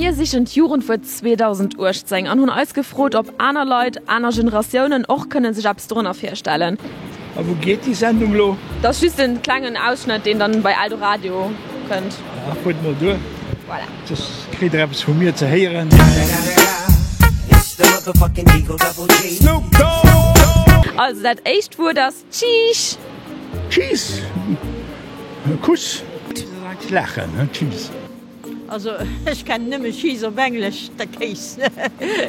Mir sichen d'Jugendwuert 2018 an hunn eis gefrot, ob aner Leit, aner Generatiounen och kënne sech eppes dorënner virstellen. A wou geet déi Sendung lo? Dat ass just en klengen Ausschnëtt, deen dann bei Eldoradio kënnt. Ah, fuert mol duer. Voilà. Soss kritt der eppes vu mir ze héieren. Snoop Dogg! Also dat éischt Wuert ass Cheese. Cheese! Kuss! Laachen, he? Cheese. Also ech kennen nëmme Cheese op Englesch, der Kéis.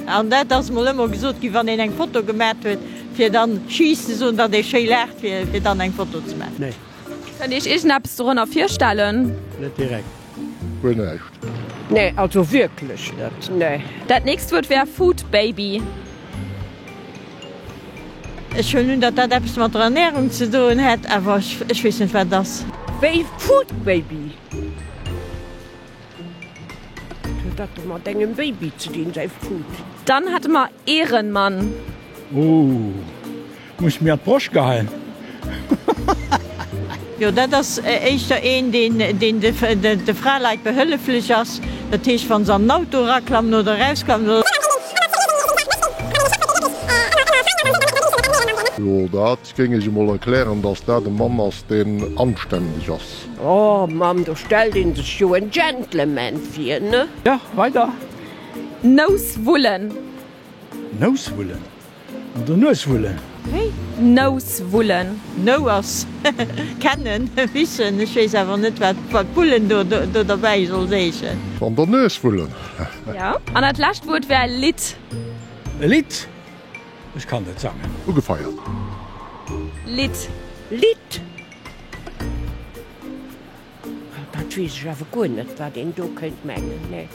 An dat ass mol ëmmer gesot ginn, wann een eng Foto gemat huet, fir dann Cheese ze soen, datt ee schéi laacht, fir fir dann eng Foto ze maachen. Nee. Kënnt Dir Iech iergendeppes dorënner virstellen? Net direkt. Guer näischt. Nee, also wierklech net, nee. Dat nächst Wuert wär Food Baby. Ech huelen un, datt dat eppes mat der Ernährung ze doen hätt, awer ech weess net, wat et ass. Wéi Food Baby? Wat huet dat do mat engem Baby ze dinn, säi Food? Dann hätte mer Ehrenmann. Ooh, muss mir an d'Broscht geheien. Jo, dat ass éischter een, deen de Fraleit behëlleflech ass. Dat heescht, wa se an den Auto eraklammen oder erausklammen. Jo, dat géing ech emol erklären, dass dat e Mann ass, deen anständeg ass. Oh Mamm, do stellt een sech jo en Gentleman vir, ne? Jo, weider. Nouswullen. Nouswullen? An der Nues wullen. Wéi? Nous wullen. Know ass kennen, wissen. Ech weess awer net wat wullen do derbäi soll heeschen. An der Nues wullen. Jo. An dat lescht Wuert wär Lidd. E Lidd? Ech kann net sangen. Ugefeiert. Lidd. Lidd? Dat weess ech awer guer net, wat een do kéint mengen. Nee.